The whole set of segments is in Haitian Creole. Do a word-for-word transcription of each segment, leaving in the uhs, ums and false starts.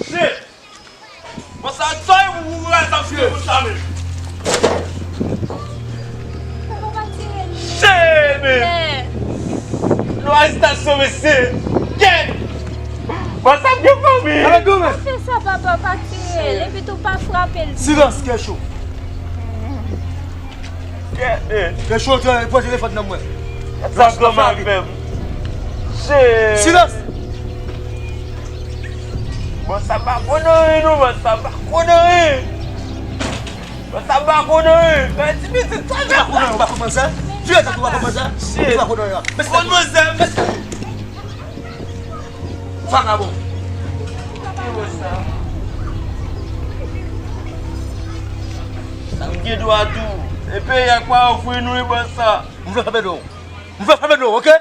Shit! Bon, sa, sa, ou raz ap fè moun sa menm. Shit, man! Nou arestasyon, mesye! Kèt! Bon, sa gen fanmi! Pa fè sa, papa, pa tire l, epi tou pa frape l. Silans, Kèchou! Kèt, man! Kèchou, pran telefòn nan mwen. Sa granma fè m. Shit! Silans! Bon, sa pa konn anyen, non, bon, sa pa konn anyen. Bon, sa pa konn anyen. Fè ti pitit sa, ou pa konn anyen, ou pa konn manzè. Ti pitit ou pa konn manzè. Shit. Ou pa konn anyen. Konn manzè. Vagabon. Ki bon sa? Sa m gen dwa tou. E peyi a k pa ofri nou, e bon sa. M vle fè bèdo. M vle fè bèdo, oke?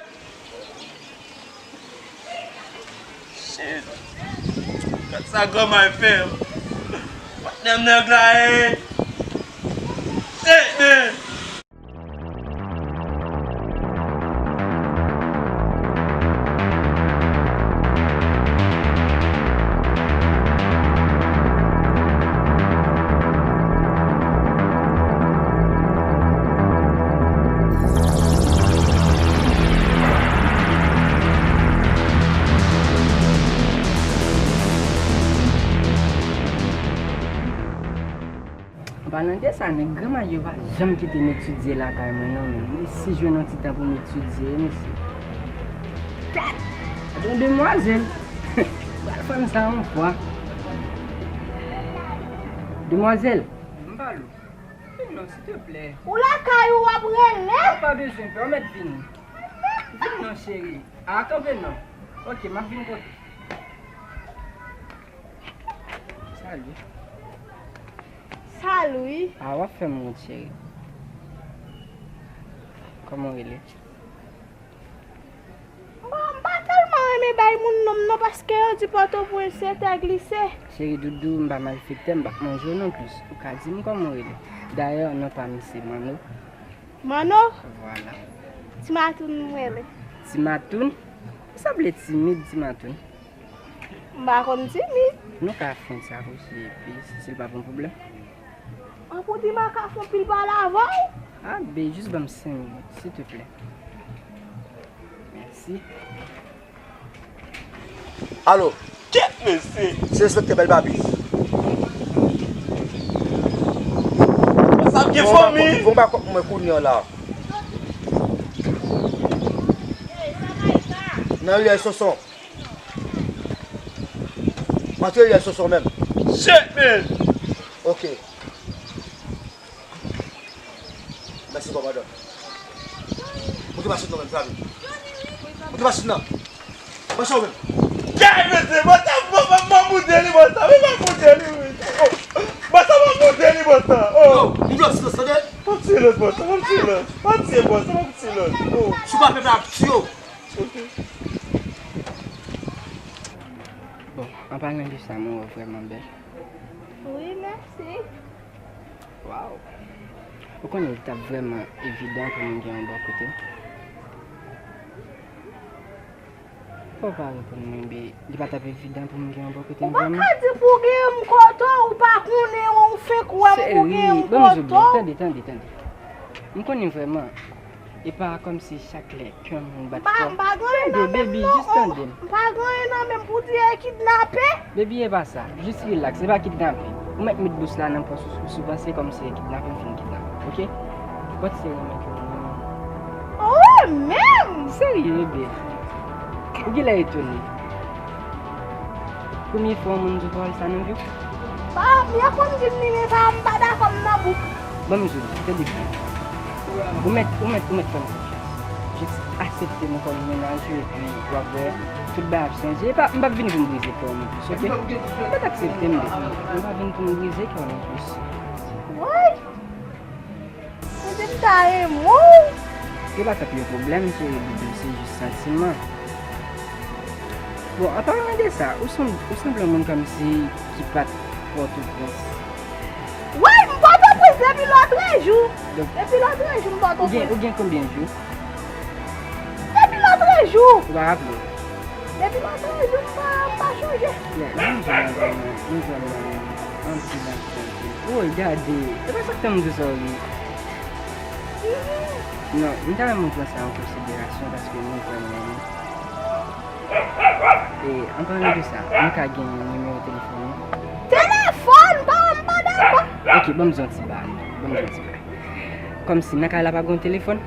Shit. Gad sa granma fè. Patnè m nèg la, eh. Shit, man. An palan de sa, nèg granma yo pa janm kite m etidye lakay mwen, non, men. Resi jwenn yon ti tan pou m etidye, wi, mesye. Kat! Yon demwazèl! Pral fè m sa yon fwa. Demwazèl! M pale w. Vin non, silteplè. Ou lakay ou w ap rele? Ou pa bezwen pè, ou mèt vini. Vin non, cheri. A, kanpe non. Oke, m ap vin kote. Salut. Salut. A, w ap fè m wont, cheri. Kòman w rele? Bon, m pa tèlman renmen bay moun non m non, paske yo di Pòtoprens se tè glise. Cheri doudou, m pa malfektè, m p ap manje w non plis. Ou ka di m kòman w rele. Dayè, non pa m se Manno. Manno? Vwala. Ti Matoun m rele. Ti Matoun? Ou sanble timid, Ti Matoun. M pa konn timid. Nou ka fè yon ti akoche epi si, si l pa p yon pwoblèm. An, pou di m a ka fè yon pil pale avè w? A, be, jis ban m senk minit, silteplè. Mèsi. Alo. Kèt, mesye. Se enspektè Bèl Babi. Sa gen fanmi. Bon, ba kòb mwen kounye a la. Nan riyèl Soson. Antre riyèl Soson menm. Shit, man. Ok. Mèsi, kòmandan. Moute machin nan menm, Flavi. Moute machin nan. Machin nan menm. Kay, mesye, mwen sa, mwen, mwen, mwen moute li, mwen sa, mwen, mwen moute li, wi. Oh. Mwen sa, mwen moute li, mwen sa. Oh. Yo, m dwe silans, tande? Pa tiye lòt, mwen sa, pa tiye lòt. Pa tiye, mwen sa, pa tiye lòt. Oh. Si w pa fè sa, ap tiye w. Ok. Bon, an palan de sa, mwen wè w vrèman bèl. Wi, mèsi. Waw! Ou konnen li t ap vrèman evidan pou m gen yon bò kote m. Fò w pa reponn mwen, be, li pa t ap evidan pou m gen yon bò kote m vrèman? Ou pa ka di pou w gen yon kote w, ou pa konnen, ou fenk wè m pou w gen yon kote w. Cheri, ban m di w byen, tande, tande, tande. M konnen vrèman. E pa kòmsi chak lè kè m bat fò. M pa, m pa gen anyen nan men m, non. Tande, baby, jis tande m. M pa gen anyen nan men m pou di e kidnape. Baby, e pa sa. Jis rilaks, e pa kidnape. Ou mèt met bous la nan pòch ou, si w panse kòmsi e kidnape m fin kidnape, oke? But se renmen ke w renmen m. Ou renmen m? Serye, bebe. Ou genlè etone. Premye fwa yon moun di w pawòl sa nan vi w? Pa, yo konn di m li, men pa, m pa dakò, m nan bouk. Ban m di w, tande byen. Ou mèt, ou mèt, ou mèt fè m konfyans. Jis aksepte m kòm mennaj ou, epi w ap wè, tout bagay ap chanje. E pa, m p ap vini pou m brize kè w non plis, oke? Ou mèt aksepte m, baby. M pa vin pou m brize kè w non plis. Woy! Ou di m ta renmen w. Yo pa t ap yon pwoblèm, cheri, Doudou, se jis santiman. Bon, an palan de sa, ou sanm-, ou sanble yon moun kòmsi ki pa t Pòtoprens. Wi, m Pòtoprens depi lòtrejou. Donk, depi lòtrejou, m Pòtoprens. Ou gen, ou gen konbyen jou? Depi lòtrejou. Ou pa raple w? Depi lòtrejou, m pa, m pa chonje. Yeah, nou jwenn nan zòn nan, nou jwenn nan anpil, anpil, anpil. Woy, gade, e pa sa k fè m di w sa w ye. Non, m ta renmen w pran sa an konsiderasyon paske nou vrèman renmen. E, an palan de sa, nou ka gen nimewo telefòn ou? Telefòn? Pa, m pa dakò. Oke, ban m di w yon ti bagay. Ban m di w yon ti bagay. Kòmsi nan kay la pa gen telefòn?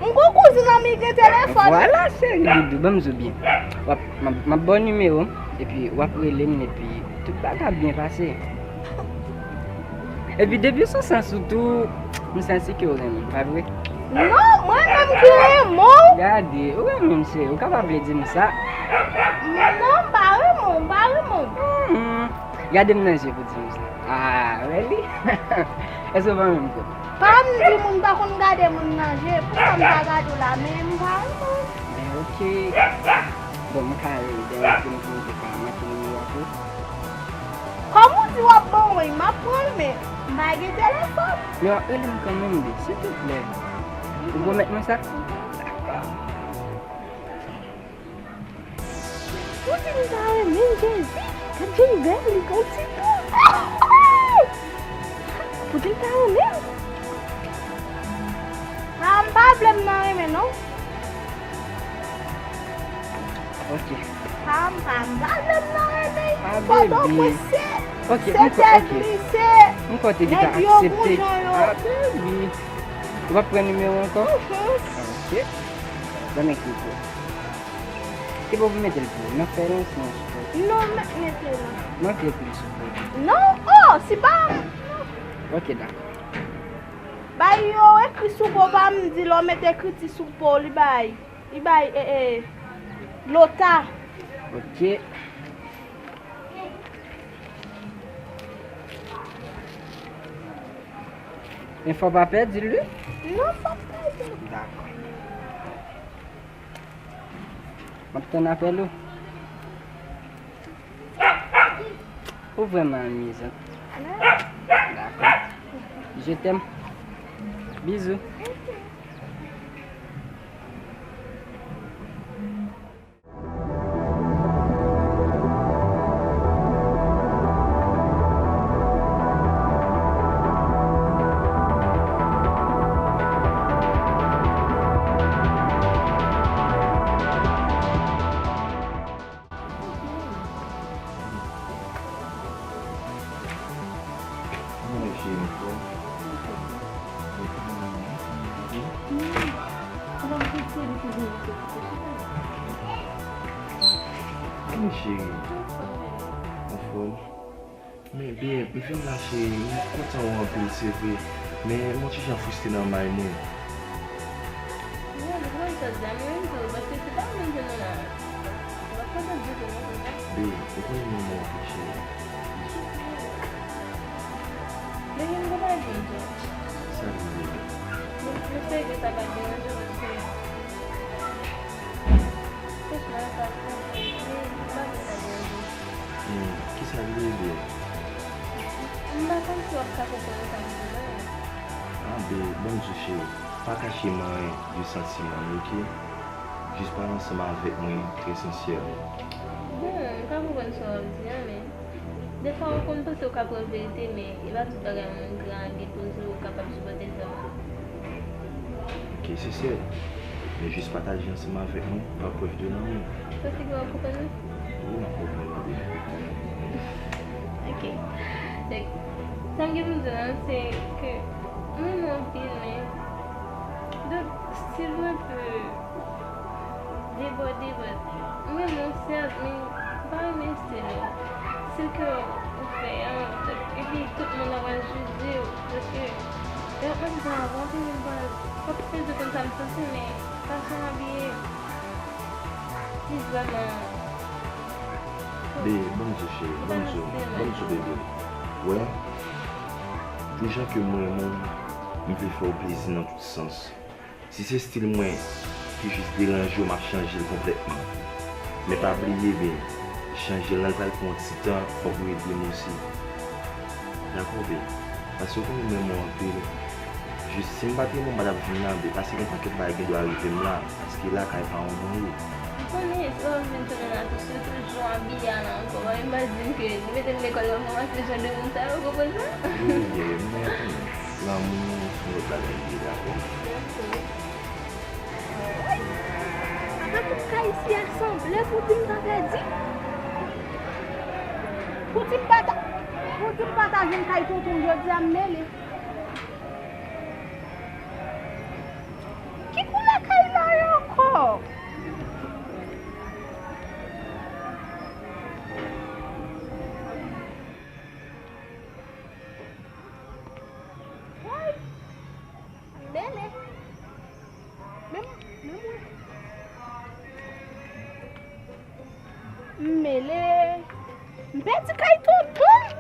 M gon kouzin an, li gen telefòn. Vwala, cheri Doudou, ban m di w byen. W ap, m ap, m ap ba w nimewo, epi w ap rele m, epi tout bagay ap byen pase. Epi depi w sou sans ou tou, m santi ke w renmen m, pa vre? Non, mwen menm ki renmen w. Gade, ou renmen m, cheri, ou ka pa vle di m sa. Non, m pa renmen w, m pa renmen w. Hmm. Gade m nan je pou di m sa. Ah, really? Èske w pa renmen m vre? Pa m di moun pa konn gade moun nan je, poukisa m ta gade w la menm, m pa renmen w. Men oke. Bon, m ka rele dèyè pou m, pou m te ka manke nimewo a tou. Kòm ou di w ap ban mwen, m ap pran l, men m pa gen telefòn. Men w ap rele m kanmenm, babe, silvouplè. Ou pwomèt mwen sa? Dakò. Ou di m ta renmen Jezi, gad Jezi bèl, li gon ti kou. Ou di m ta renmen? Ah, m pa vle m nan renmen, non. Ok. Pa, m pa, m pa vle m nan renmen. Ah, baby. Pòtoprens se, ok, se m kwè, tèt ok. Li, se m kwè w te gentan nèg yo aksepte. Gon jan yo. Ah, baby. Ou p ap pran nimewo ankò? Mhm. Ok. Ban m ekri pou ou. Ki bò pou mete l pou ou? Nan fèy lan, sinon sou fèy? Non, mèt mete l la. Mwen ki ekri l sou po. Non, oh, si pa. Ok, dakò. Bay yo ekri sou po pa m di lè w mete ekriti sou po, li bay, li bay, e, e, lota. Ok. Men fò w pa pèdi l, wi. Non, fò m pèdi l. Dakò. M ap tann apèl ou. Ou vrèman amizan. Dakò. Je t'aime. Bizou. Wi, cheri. Anfòm? Men byen, m vin la, cheri, m kontan ou anpil, se vre. Men m on ti jan fristre nan may mwen. Wi, m konprann sa w di a, men menm jan, paske se pa ou menm ki nan la. Ou pa kontan ditou, non, konsa. Babe, ou konnen m renmen w anpil, cheri. Baby, m kontan di w tou. Sa vle di? Bon, m espere ke sa pa deranje w, paske Franchman, sa fè m, m pa vle sa deranje w. Hmm, kisa l rive? M pa konn si w ap ka konprann sa m di la. Ah, babe, ban m di w, cheri, pa kache m anyen de santiman nou, oke? Jis pale ansanm avèk mwen trè sensè. Bon, m ka konprann sa w ap di a, men Defwa, ou konn panse ou ka pran verite, men e pa tout bagay yon moun ki ka gen poze ou kapab sipòte l vrèman. Ok, se sè. Men jis pataje ansanm avèk mwen pa prèv de lanmou. Sa se ki w ap konprann mwen? Wi, m ap konprann ou byen. Ok. Donk, sa m gen pou m di w la, se ke m renmen w anpil, men, donk, stil mwen pe debòde, but m renmen w, sèt, men m pa renmen stil ou. Stil ke ou fè an, epi tout moun nan pral jije w, paske lè w ap mande sa avan, anpil moun pral, w ap bezwen konn sa m santi, men fason w abiye, li vrèman. Be, ban m di w cheri, ban m di w, ban m di w bebe. Wè, pou jan ke m renmen w, m vle fè w plezi nan tout sans. Si se stil mwen ki jis deranje w, m ap chanje l konplètman. Men pa bliye, be, chanje l lan pral pran yon ti tan, fòk ou ede m osi. Dakò, be? Paske ou konnen m renmen w anpil. Jis si m pa t renmen w, m pa t ap vin la, be, paske gen pakèt bagay ki gen dwa rive m la, paske lakay pa w mwen ye. M konnen, si w ap vin tounen la tou, sitou jan w abiye a la ankò, pa vin pa di m ke li mete m lekòl, m ap kòmanse jan de moun sa yo, ou konprann sa? Wi, ye, mwen konnen. Lanmou, se yon lòt bagay li ye, dakò? Apa tout kay isi a sanble pou di m pa pèdi? Pou di m pa ta, pou di m pa ta jwenn kay tonton m jodi a, m mele. Ki koulè kay la ye ankò? Woy! M mele. Men, men mwen. M mele. M pèdi kay tonton m.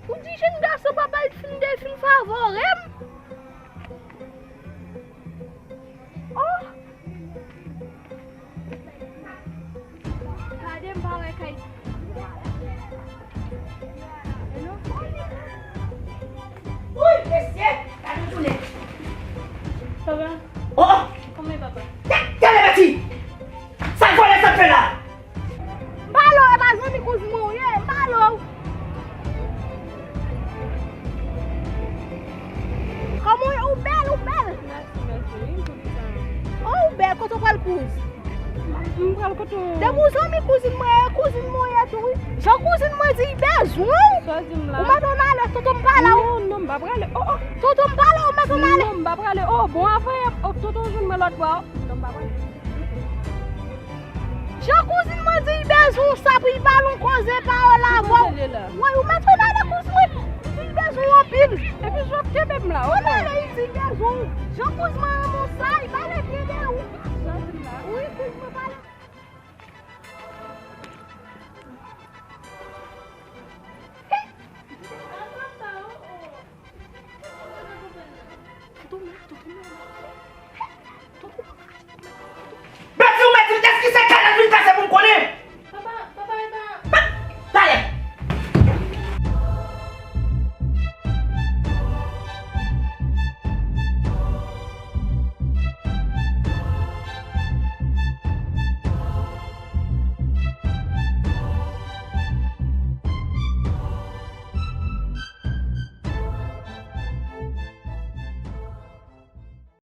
Pou di jèn gason papa l fin de fin favore m. Oh! Gade m pa wè kay. Woy, mesye, gade w tounen. Papa. Oh! Kòman papa? Gade, gade, Bati! Sa vòlè sa fè la? M pale w, e pa zanmi kouzin mwen ou ye, m pale w. Kòman w ye? Ou bèl, ou bèl. Mèsi, mèsi, wi, m tou li sa. Oh, ou bèl, kote w pral kouz? M pral kote w. Depi w zanmi kouzin mwen ye, kouzin mwen ou ye tou, wi. Jan kouzin mwen di l bezwen w. Sa w di m la? Ou mèt ann ale, tonton m pa la, wi. Non, non, m pa prale. Oh, oh. Tonton m pa la, ou mèt ann ale. Non, m pa prale. Oh, bon, apre, oh, tonton w jwenn mwen lòt bò. Non, m pa prale. Jan kouzin mwen di l bezwen w sa pou l pale yon koze pawòl avè w. Woy, ou mèt ann ale kouz mwen. Di l bezwen w anpil. Epi jan w ap kenbe m la, oke. Ann ale, li di l bezwen w. Jan kouz mwen renmen w sa, li pale byen de ou. Jan di m la. Wi, kouz mwen pale.